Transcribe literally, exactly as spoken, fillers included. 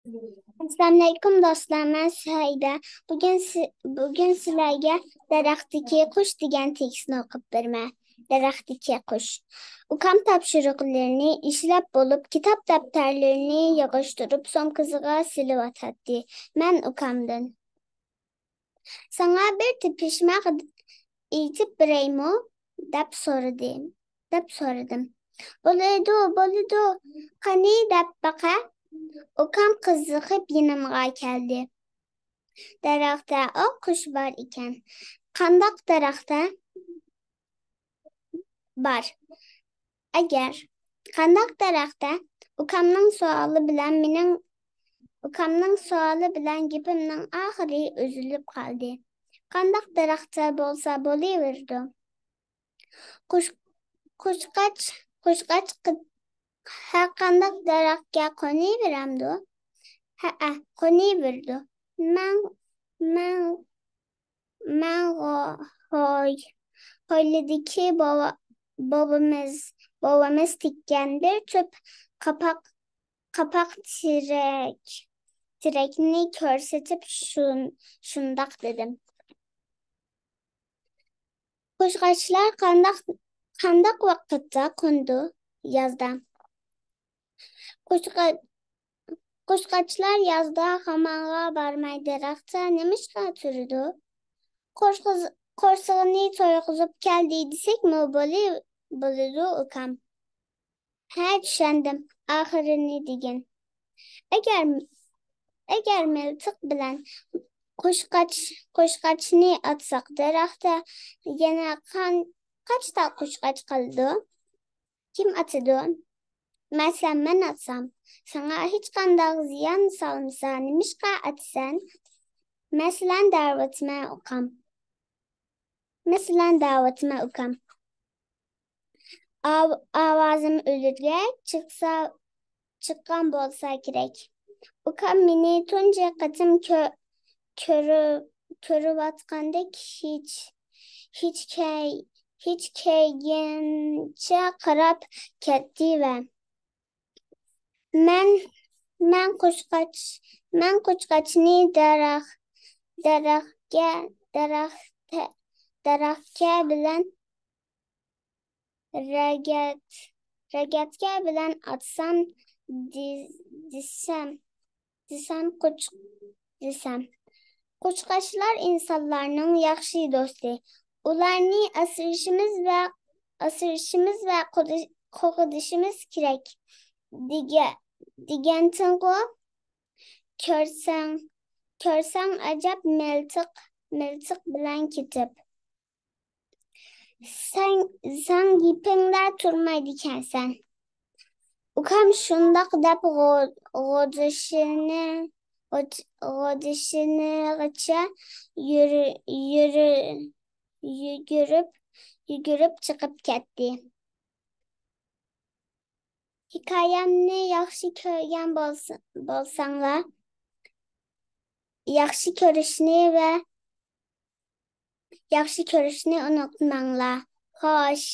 ئەسسالامۇئەلەيكۇم دوستلار، مەن سۈھەيدە. بۈگۈن سى-، بۈگۈن سىلەرگە دەرەختىكى قۇش دېگەن تېكىستنى ئوقۇپ بېرىمەن. دەرەختىكى قۇش. ئۇكام تاپشۇرۇقلىرىنى ئىشلەپ بولۇپ، كىتاب دەپتەرلىرىنى يىغىشتۇرۇپ، سومكىسىغا سېلىۋاتاتتى. مەن ئۇكامدىن، «ساڭا بىر تېپىشماق ئېيتىپ بېرەيمۇ؟» دەپ سورىدىم، دەپ سورىدىم. «بولىدۇ، بولىدۇ، قېنى دەپ باقە.» ئۇكام قىزىقىپ يېنىمغا كەلدى. دەرەختە ئوق قۇش بار ئىكەن. «قانداق دەرەختە؟» «بار.» «ئەگەر.» «قانداق دەرەختە؟» ئۇكامنىڭ سوئالى بىلەن مېنىڭ، ئۇكامنىڭ سوئالى بىلەن گېپىمنىڭ ئاخىرى ئۈزۈلۈپ قالدى. «قانداق دەرەختە بولسا بولۇۋېرىدۇ.» قۇش-، قۇشقاچ، قۇشقاچ قى-، ھەر قانداق دەرەخكە قونۇۋېرەمدۇ؟ ھەئە، قونۇۋېرىدۇ. مەن، مەن، مەن ھو-، ھوي-، ھويلىدىكى بوۋا-، بوۋىمىز، بوۋىمىز تىككەن بىر تۈپ قاپاق، قاپاق تېرەك، تېرەكنى كۆرسىتىپ شۇن-، شۇنداق دېدىم. قۇشقاچلار قانداق، قانداق ۋاقىتتا قونىدۇ؟ يازدا. قۇشقا-، قۇشقاچلار يازدا خامانغا بارماي دەرەختە نېمىشقا تۇرىدۇ؟ قورسىغىز-، قورسىقىنى تويغۇزۇپ كەلدى دېسەكمۇ بولى-، بولىدۇ ئۇكام. ھە، چۈشەندىم. ئاخىرىنى دېگىن. ئەگەر، ئەگەر مىلتىق بىلەن قۇشقاچ، قۇشقاچنى ئاتساق دەرەختە، يەنە قان-، قاچتا قۇشقاچ قالىدۇ؟ كىم ئاتىدۇ؟ مەسىلەن، مەن ئاتسام، ساڭا ھېچقانداق زىيان سالمىسا، نېمىشقا ئاتىسەن؟ مەسىلەن، دەۋاتىمەن ئۇكام. مەسىلەن، دەۋاتىمەن ئۇكام. ئاۋ-، ئاۋازىم ئۆلۈرگە چىقسا، چىققان بولسا كېرەك. ئۇكام مېنى تۇنجى قېتىم كۆ-، كۆرۈ-، كۆرۈۋاتقاندەك ھېچ، ھېچ كەي-، ھېچ كەيگىنچە قاراپ كەتتى ۋە مەن، مەن قۇشقاچ، مەن قۇشقاچنى دەرەخ-، دەرەخكە، دەرەختە، دەرەخكە بىلەن رەگەت-، رەگەتكە بىلەن ئاتسام دې-، دېسەم، دېسەم قۇچ-، دېسەم. قۇشقاچلار ئىنسانلارنىڭ ياخشى دوستى. ئۇلارنى ئاسرىشىمىز ۋە، ئاسرىشىمىز ۋە قوغدىشىمىز كېرەك دېگە-، دېگەنتىڭغۇ؟ كۆرسەڭ، كۆرسەڭ ئەجەب مىلتىق، مىلتىق بىلەن كېتىپ. سەن، سەن گېپىڭدە تۇرمايدىكەنسەن. ئۇكام شۇنداق دەپ غو-، غودىشىنى، غود-، غودىشىنىغىچە يۈرۈ-، يۈرۈ-، يۈگۈرۈپ، يۈگۈرۈپ چىقىپ كەتتى. ھېكايەمنى ياخشى كۆرگەن بولسا-، بولساڭلار، ياخشى كۆرۈشنى ۋە ياخشى كۆرۈشنى ئۇنتۇماڭلار. خوش.